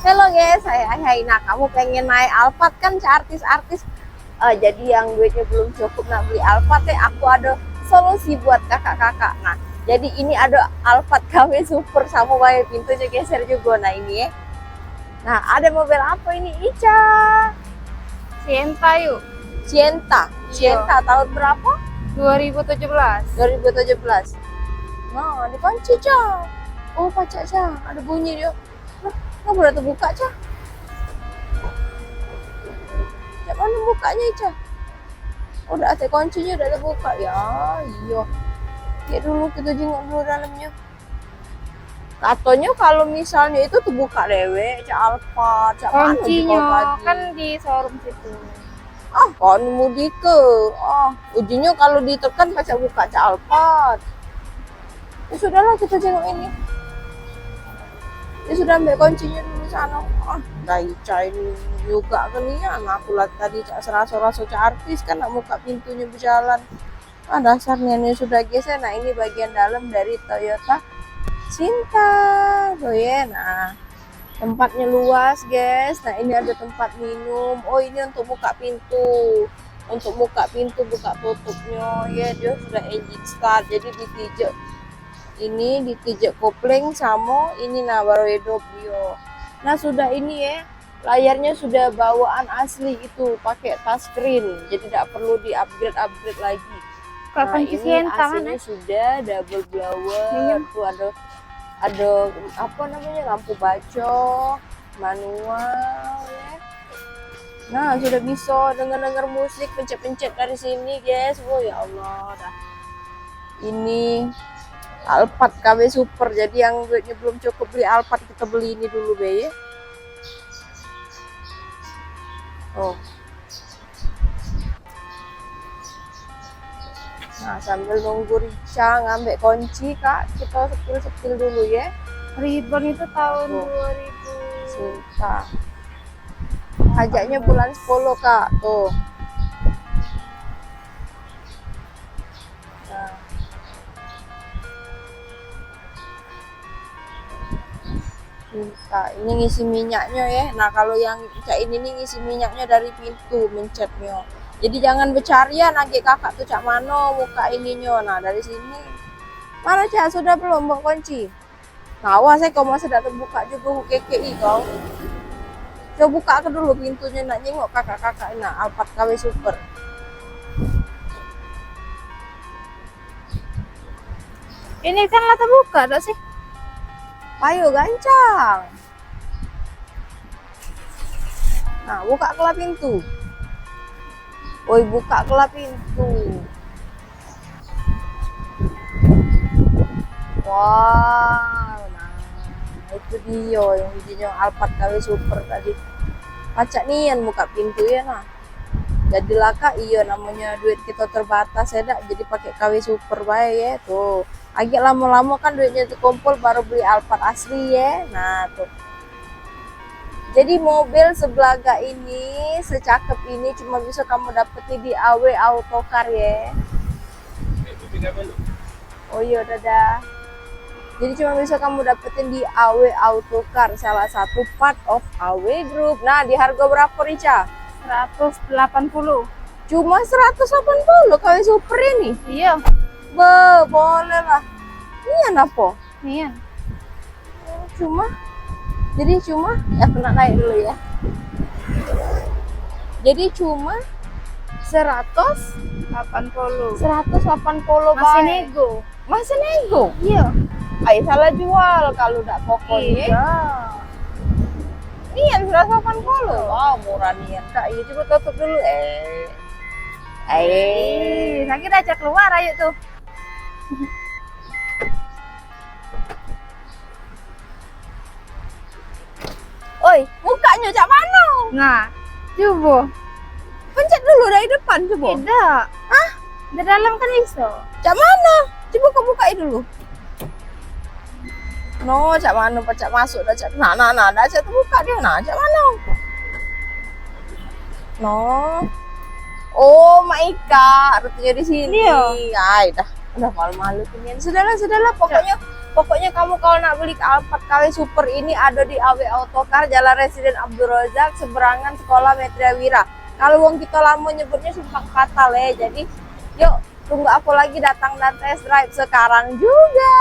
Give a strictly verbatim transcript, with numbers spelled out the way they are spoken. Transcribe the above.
Halo guys, hai hai hai. Nah, kamu pengen naik Alphard kan, cak artis-artis? Eh, jadi yang duitnya belum cukup nak beli Alphard, eh, aku ada solusi buat kakak-kakak. Nah, jadi ini ada Alphard K W Super, sama bae pintunya geser juga. Nah, ini ya. Nah, ada mobil apa ini, Ica? Sienta yuk. Sienta. Iya. Sienta tahun berapa? Dua ribu tujuh belas. Dua ribu tujuh belas. Nah, dikunci, Ca. Oh, pacak, Ca. Ada bunyi dia. Nah, kenapa dah terbuka, Ca? Cak mana bukanya, Ca? Oh, dah ada kuncinya, dah terbuka. Ya, iya. Cek dulu, kita jenguk dulu dalamnya. Katanya kalau misalnya itu terbuka dewek, cak Alphard, cak mana di kau tadi? Kuncinya kan di showroom situ. Ah, kau nemu dike. Ah, ujungnya kalau ditekan pacak buka cak Alphard. Ya sudahlah, kita jenguk ini. Ya sudah, ambil kuncinya dulu sana. Ah, dah Ica ini juga kenian. Aku lah tadi cak seraso-raso cak artis kan nak buka pintunya berjalan. Ah, dasarnya ini sudah geser. Nah, ini bagian dalam dari Toyota Cinta. Tuh ya, nah. Tempatnya luas, guys. Nah, ini ada tempat minum. Oh, ini untuk buka pintu. Untuk buka pintu, buka tutupnya. Ya, dia sudah engine start. Jadi, ditijek ini, ditijek kopling sama ini, nah, baru hidup dia. Nah, sudah ini ya. Layarnya sudah bawaan asli itu, pakai touchscreen, jadi tidak perlu di-upgrade-upgrade lagi. Nah, ini A C-nya sudah double blower, tuh ada, ada apa namanya, lampu baco, manual ya. Nah, sudah bisa denger-denger musik, pencet-pencet dari sini, guys. Oh ya Allah, dah. Ini Alphard K W Super. Jadi yang duitnya belum cukup beli Alphard, kita beli ini dulu be ya. Oh. Nah, sambil nunggu Rica ngambek kunci, Kak, kita sepil-sepil dulu ya. Ribbon itu tahun dua ribu. Cinta. Pajaknya bulan sepuluh, Kak. Tuh. Nah. Nah, ini ngisi minyaknya ya. Nah, kalau yang cak ini nih ngisi minyaknya dari pintu mencetnya. Jadi jangan becarian lagi kakak tuh cak mano muka ininya. Nah, dari sini. Mana, Cak? Sudah belum buat kunci? Nah, awas ya, kau masih dak terbuka juga, ku kekei kau. Coba buka ke dulu pintunya, nak nyengok kakak-kakak, nak Alphard K W Super. Ini kan lah terbuka dak sih? Payo gancang. Nah, buka kelah pintu. Oi, buka kelah pintu. Wah, nah, itu dia yang ujinyo Alphard K W Super tadi. Pacak nian buka pintu ya, nah. Jadilah kak, iyo namonyo duit kito terbatas ya dak, jadi pakai K W Super bae ya, tuh. Agek lamo-lamo kan duitnyo tekumpul baru beli Alphard asli ye. Nah, tuh. Jadi mobil sebelaga ini, secakep ini cuma bisa kamu dapetin di A W Auto Car ye. Oh iyo, dadah. Jadi cuma bisa kamu dapetin di A W Auto Car, salah satu part of A W Group. Nah, di harga berapa, Rica? Seratus delapan puluh. Cuma seratus delapan puluh K W Super ini? Iya. Be, boleh lah. Nian apa? Nian. Cuma, jadi cuma, ya, aku nak naik dulu ya. Jadi cuma seratus delapan puluh. Seratus delapan puluh. Masih bae. Nego. Masih nego? Iya. Ai salah jual kalau dak pokok ye. Iya. Nian seratus delapan puluh. Wow, murah nian, Kak. Iya, coba tutup dulu. Eh. Eh. Ih, sakit aja keluar, ayo tuh. Oi, mukaknyo cak mano? Nah, cubo. Pencet dulu dari depan, cubo. Tidak. Hah? Di dalam kan iso. Cak mano? Cubo kau bukai dulu. No, cak mano pacak masuk dah, cak. Nah, nah, nah, dah cak terbuka dia. Nah, cak mano? No. Oh my God, rupanya di sini. Iya. Ai, dah. Udah malu-malu kenian. Sudahlah, sudahlah, pokoknya Pokoknya kamu kalau nak beli Alphard K W Super ini ada di A W Auto Car, Jalan Residen Abdul Razak, seberangan Sekolah Metria Wira. Kalau wong kita lama nyebutnya simpang fatal ya. Jadi, yuk, tunggu apa lagi, datang dan test drive sekarang juga.